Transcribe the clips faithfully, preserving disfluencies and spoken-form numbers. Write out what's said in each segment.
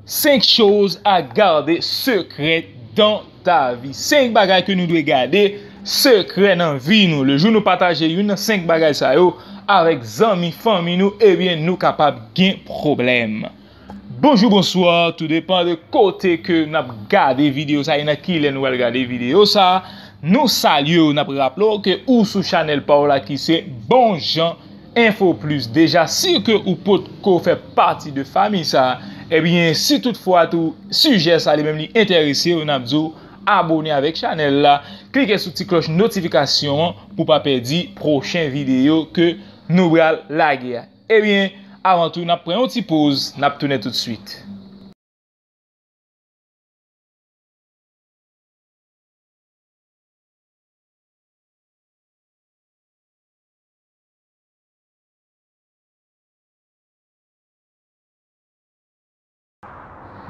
Cinq choses à garder secrètes dans ta vie. Senk bagay ke nou dwe gade sekrè nan vi nou. Le jou nou pataje youn nan senk bagay sa yo avèk zanmi, fanmi nou, ebyen, nou kapab gen pwoblèm. Bonjou, bonswa, tou depan de kote ke n ap gade videyo sa e nan ki lè nou pral gade videyo sa. Nou salye w, n ap raple w ke ou sou chanèl pa w la ki se Bon Jan Info Plus. Deja, si ke ou potko fè pati de fami sa, ebyen, si toutfwa tou sijè sa li menm li enterese w, n ap di w abone avèk chanèl la, klike sou ti klòch notifikasyon an pou w pa pèdi pwochen videyo ke nou pral lage a. Ebyen, avan tou, n ap pran yon ti poz, n ap tounen toutswit.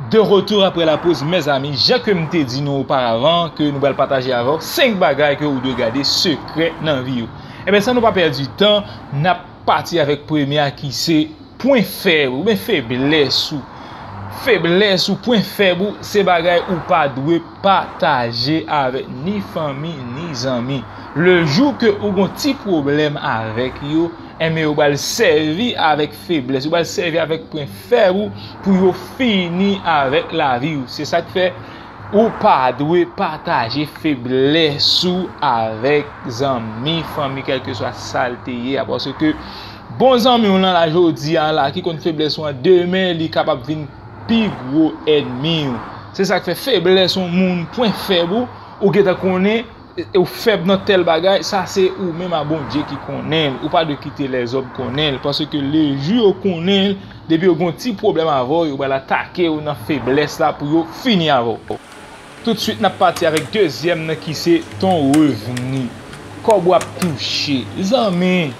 De retour après la pause, mezanmi, jan ke m te di nou oparavan, ke nou pral pataje avè w senk bagay ke ou dwe gade sekrè nan vi w. Ebyen, san nou pa pèdi tan, n ap pati avèk premye a ki se pwen fèb ou, oubyen feblès ou. Feblès ou, pwen fèb ou, se bagay ou pa dwe pataje avèk ni fanmi, ni zanmi. Le jou ke ou gon ti pwoblèm avèk yo, enben, yo pral sèvi avèk feblès, yo pral sèvi avèk pwen fèb ou pou yo fini avèk lavi w. Se sa k fè ou pa dwe pataje feblès ou avèk zanmi, fanmi, kèlkeswa sa l te ye a, paske bon zanmi w lan la jodi a la, ki konn feblès ou an, demen li kapab vin pi gwo ènmi w. Se sa k fè feblès yon moun, pwen fèb ou, ou gentan konnen, e, ou fèb nan tèl bagay, sa se ou menm a Bondye ki konnen l. Ou pa dwe kite lèzòm konnen l, paske le jou yo konnen l, depi yo gon ti pwoblèm avè w, yo pral atake w nan feblès la pou yo fini avè w. Toutswit, n ap pati avèk dezyèm nan ki se ton revni. Kòb w ap touche. Zanmi,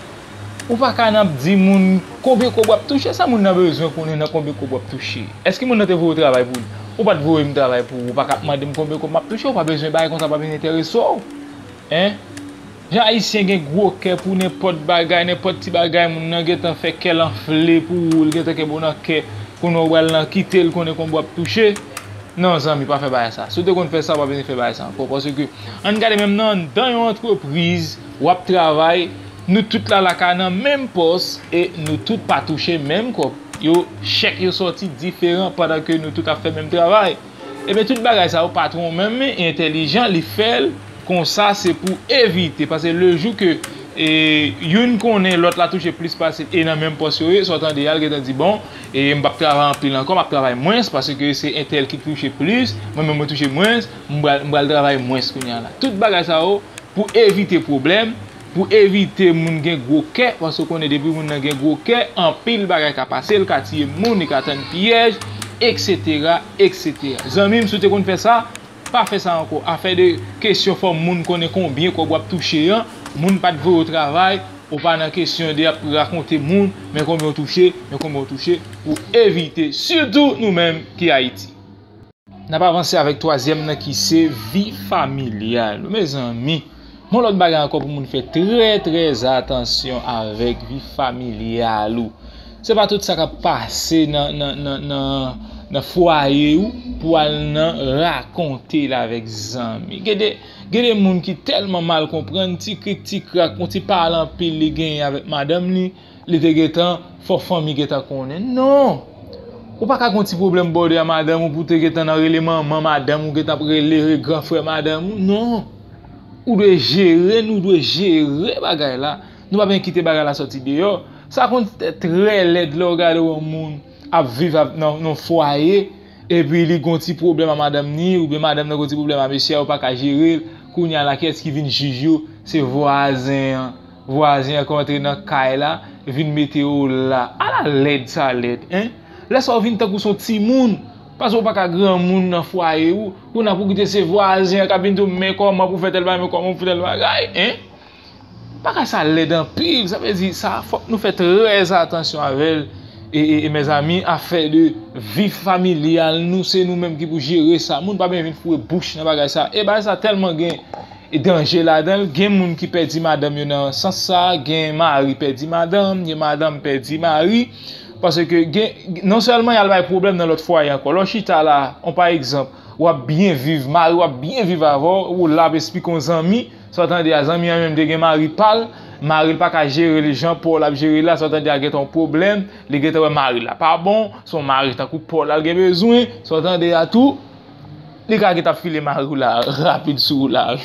ou pa ka nan ap di moun konbyen kòb w ap touche, sa moun nan bezwen konnen nan konbyen kòb w ap touche. Èske moun nan te voye w travay pou li? Ou pa t voye m travay pou ou, ou pa ka ap mande m konbyen kòb m ap touche, ou pa bezwen bagay konsa, pa bezwen enterese w. Hein? Jan Ayisyen gen gwo kè pou nenpòt bagay, nenpòt ti bagay, moun nan gentan fè kè l anfle pou ou, l gentan kenbe w nan kè, kounye a w pral nan kite l konnen konbyen w ap touche. Non, zanmi, pa fè bagay sa. Si w te konn fè sa, w pa bezwen fè bagay sa ankò. Paske, ann gade menm nan anndan yon antrepriz, w ap travay, nou tout la lakay nan menm pòs, e nou tout pa touche menm kòb. Yo, chèk yo sòti diferan pandan ke nou tout ap fè menm travay. Ebyen, tout bagay sa yo, patwon menm entèlijan, li fè l konsa, se pou evite. Paske le jou ke, e, youn konnen lòt la touche plis pase l e nan menm pòs yo ye, sa w tande a, l gentan di, bon, e m p ap travay anpil ankò, m ap travay mwens, paske se entèl ki touche plis, mwen menm mwen touche mwens, m pral, m pral travay mwens kounye a la. Tout bagay sa yo, pou evite pwoblèm, pou evite moun gen gwo kè, paske w konnen depi moun nan gen gwo kè, anpil bagay ka pase, l ka tiye moun, li ka tann pyèj, etsetera, etsetera. Zanmi m, si w te konn fè sa, pa fè sa ankò. Afè de kesyon fò moun konnen konbyen kòb w ap touche an, moun pa t voye w travay, ou pa nan kesyon de ap rakonte moun, men konbyen w touche, men konbyen w touche, pou evite, sitou nou menm ki Ayiti. N ap avanse avèk twazyèm nan ki se vi familyal. Mezanmi, yon lòt bagay ankò pou moun fè trè, trè atansyon avèk vi familyal ou. Se pa tout sa k ap pase nan, nan, nan, nan, nan fwaye ou pou al nan rakonte l avèk zanmi. Gen de, gen de moun ki tèlman mal konprann, ti krik, ti krak, yon ti pale anpil li genyen avèk madanm li, li te gentan, fò fanmi gentan konnen. Non! Ou pa ka gon ti pwoblèm bòdè a madanm ou pou te gentan nan rele manman madanm ou, gentan ap rele gran frè madanm ou. Non! Ou dwe jere, nou dwe jere bagay la. Nou pa bezwen kite bagay la sòti deyò. Sa konn trè lèd lè w gade yon moun ap viv ap, nan, nan fwaye, epi li gon ti pwoblèm a madanm ni, oubyen madanm nan gon ti pwoblèm a mesye a, yo pa ka jere l. Kounye a la, kiyès ki vin jij yo? Se vwazen an. Vwazen an ka antre nan kay la, vin mete yo la. Ala lèd sa lèd, en? Lè sa w vin tankou se yon timoun, paske w pa ka granmoun nan fwaye ou, kounye a pou kite se vwazen an k ap vin di w, men kòman pou fè tèl bagay, men kòman pou fè tèl bagay, en? Bagay sa lèd anpil, sa vle di sa, fòk nou fè trè atansyon avè l. E, e, e, mezanmi, afè de vi familyal nou, se nou menm ki pou jere sa. Moun pa bezwen vin foure bouch nan bagay sa. E bagay sa tèlman gen danje ladan l. Gen moun ki pèdi madanm yo nan sans sa, gen mari pèdi madanm, gen madanm pèdi mari. Paske gen, non sèlman y al bay pwoblèm nan lòt fwaye ankò. Lè w chita la, on pa egzanp, w ap byen viv, mari w ap byen viv avè w, ou la ap esplike yon zanmi, sa w tande a, zanmi an menm te gen mari pa l, mari l pa ka jere l jan pa w l ap jere l la, sa w tande a gentan yon pwoblèm, li gentan wè mari l la pa bon, se yon mari tankou pa w l al gen bezwen, sa w tande a tou, li ka gentan ap file mari w la rapid sou ou la.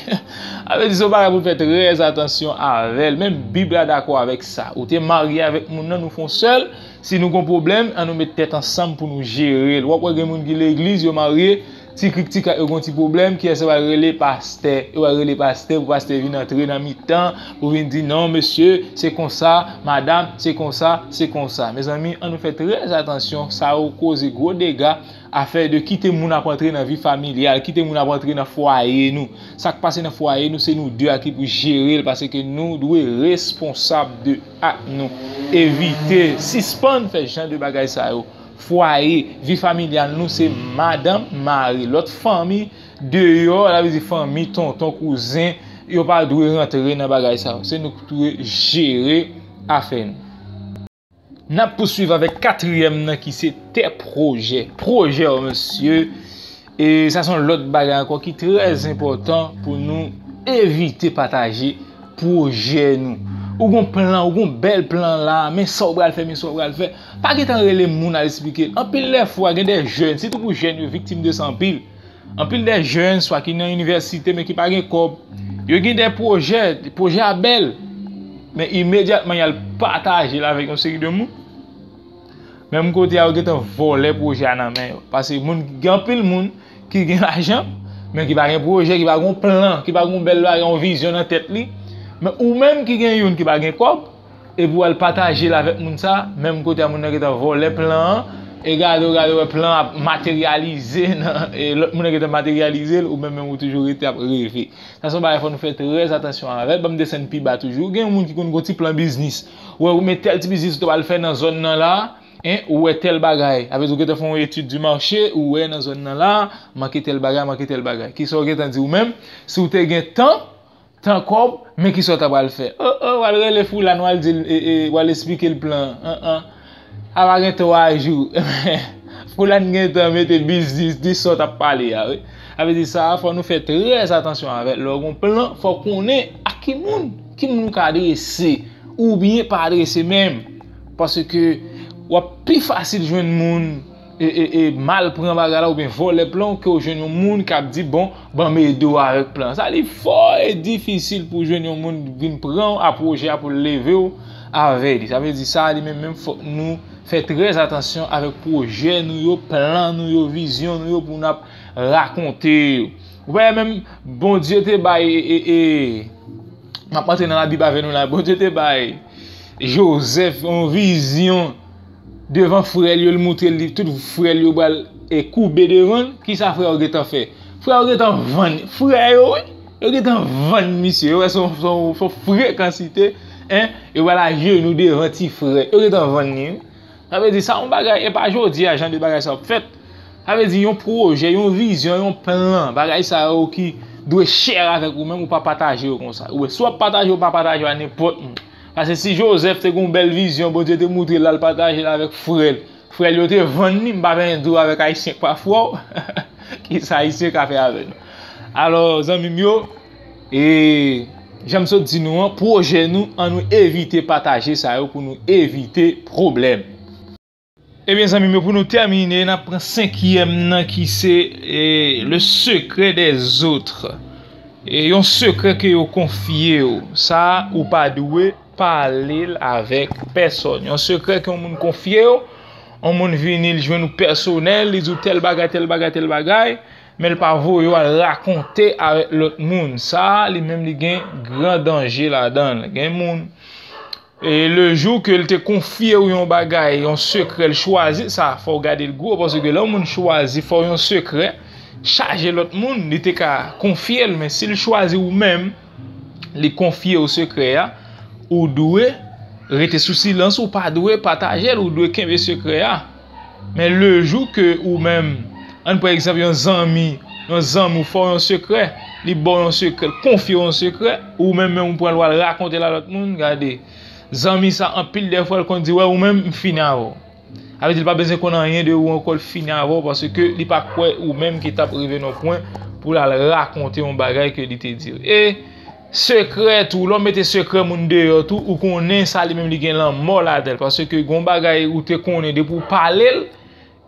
Sa vle di se yon bagay pou n fè trè atansyon avè l. Menm Bib la dakò avèk sa. Ou te marye avèk moun nan, nou fè yon sèl, si nou gon pwoblèm, an nou met tèt ansanm pou nou jere l. W ap wè gen moun ki legliz, yo marye, ti krik ti krak, yo gon ti pwoblèm, kiyès yo pral rele? Pastè. Yo pral rele pastè pou pastè vin antre nan mitan, pou vin di, "Non, mesye, se konsa, madanm, se konsa, se konsa." Mezanmi, an nou fè trè atansyon, sa yo koze gwo dega, afè de kite moun ap antre nan vi familyal, kite moun ap antre nan fwaye nou. Sa k pase nan fwaye nou, se nou de a ki pou jere l, paske nou dwe responsab de ak nou. Evite, sispann fè jan de bagay sa yo. Fwaye, vi familyal nou, se madanm, mari. Lòt fanmi, deyò, sa vle di fanmi, tonton, kouzen, yo pa dwe rantre nan bagay sa yo. Se nou ki dwe jere afè nou. N ap pouswiv avèk katriyèm nan ki se tè pwojè. Pwojè w, mesye. E sa se yon lòt bagay ankò ki trè enpòtan pou nou evite pataje pwojè nou. Ou gon plan, ou gon bèl plan la, men sa w pral fè, men sa w pral fè. Pa gentan rele moun al esplike l. Anpil lè fwa, gen de jèn, sitou pou jèn yo, viktim de sa anpil. Anpil de jèn, swa ki nan inivèsite, men ki pa gen kòb, yo gen de pwojè, pwojè a bèl, men imedyatman y al pataje l avèk yon seri de moun. Menm kote a, yo gentan vòlè pwojè a nan men yo. Paske moun, gen anpil moun ki gen lajan, men ki pa gen pwojè, ki pa gen plan, ki pa gen bèl bagay, yon vizyon nan tèt li. Men ou menm ki gen youn ki pa gen kòb, epi w al pataje l avèk moun sa, menm kote a moun nan gentan vòlè plan an, e gade w, gade w wè plan an ap materyalize nan, e lòt moun nan gentan materyalize l, ou menm menm ou toujou rete ap reve. Sa se yon bagay fò nou fè trè atansyon avè l. Ban m desann pi ba toujou. Gen yon moun ki konn gon ti plan biznis. Ou wè, ou men tèl ti biznis ou ta pral fè nan zòn nan la, en, ou wè tèl bagay. Sa vle di ou gentan fè yon etid di mache, ou wè nan zòn nan la, manke tèl bagay, manke tèl bagay. Kisa w gentan di ou menm? Si w te gen tan, tan kòb, men kisa w ta pral fè? O, o, w al rele Foulan, w al di l, e, e, w al esplike l plan an. An, an. A pa gen twa jou. Foulan gentan mete biznis de sa w t ap pale a, wi. Sa vle di sa, fò nou fè trè atansyon avè l. Lè w gon plan, fò w konnen ak ki moun, ki moun ou ka adrese, oubyen pa adrese menm. Paske w ap pi fasil jwenn moun e, e, e mal pran bagay la oubyen vòlè plan w ke w jwenn yon moun k ap di, "Bon, ban m ede w avèk plan." Sa li fò e difisil pou jwenn yon moun vin pran w a pwojè a pou l leve w avè li. Sa vle di sa, li menm, menm fòk nou fè trè atansyon avèk pwojè nou yo, plan nou yo, vizyon nou yo pou n ap rakonte yo. Ou pa wè menm Bondye te bay, e, e, e, m ap antre nan Labib avè nou la, Bondye te bay Jozèf yon vizyon devan frè l yo, l moutre li tout frè l yo pral, e, koube devan l. Kisa frè yo gentan fè? Frè yo gentan vann, frè yo, wi, yo gentan vann misye. Yo wè se yon, se yon, se yon frekansite, en, yo pral ajenou devan ti frè. Yo gentan vann li, wi. Sa vle di, sa yon bagay, e pa jodi a jan de bagay sa ap fèt. Sa vle di, yon pwojè, yon vizyon, yon plan, bagay sa yo ki dwe chè avèk ou menm, ou pa pataje yo konsa. Ou wè, si w ap pataje, ou pa pataje yo a nenpòt moun. Paske si Jozèf te gen yon bèl vizyon, Bondye te moutre l, l al pataje l avèk frè l. Frè l yo te vann li, m pa vle di w avèk Ayisyen k pa frè w. Kisa Ayisyen ka fè avè nou? Alò, zanmi m yo, e jan m sot di nou an, pwojè nou, an nou evite pataje sa yo pou nou evite pwoblèm. Ebyen, zanmi m yo, pou nou tèmine, n ap pran senkyèm nan ki se, e, le secret des autres. E yon sekrè ke yo konfye w, sa ou pa dwe pale l avèk pèsòn. Yon sekrè ke yon moun konfye w, yon moun vini, l jwenn ou pèsonèl, li di w tèl bagay, tèl bagay, tèl bagay, men l pa voye w al rakonte avèk lòt moun. Sa a, li menm, li gen gran danje ladan l. Gen moun, e le jou ke l te konfye w yon bagay, yon sekrè, l chwazi, sa, fò w gade l gwo, paske lè yon moun chwazi fè w yon sekrè, chaje lòt moun, li te ka konfye l, men si l chwazi ou menm, li konfye w sekrè a, ou dwe rete sou silans, ou pa dwe pataje l, ou dwe kenbe sekrè a. Men le jou ke ou menm, ann pran egzanp yon zanmi, yon zanmi w fè w yon sekrè, li ba w yon sekrè, l konfye w yon sekrè, ou menm menm ou pran l w al rakonte l a lòt moun, gade, zanmi sa anpil de fwa l konn di, "Wè ou menm, m fini avè w." Sa vle di l pa bezwen konn anyen de ou ankò, l fini avè w, paske li pa kwè ou menm ki t ap rive nan pwen pou l al rakonte yon bagay ke li te di l. E sekrè tou, lè w mete sekrè moun deyò tou, ou konnen sa li menm li gen lanmò ladan l, paske gen yon bagay ou te konnen depi w pale l,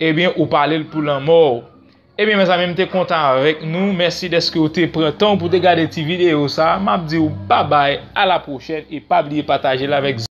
ebyen ou pale l pou lanmò w. Ebyen mezanmi, m te kontan avèk nou. Mèsi dèske w te pran tan w pou te gade ti videyo sa. M ap di w babay, a la pwochèn e pa bliye pataje l avèk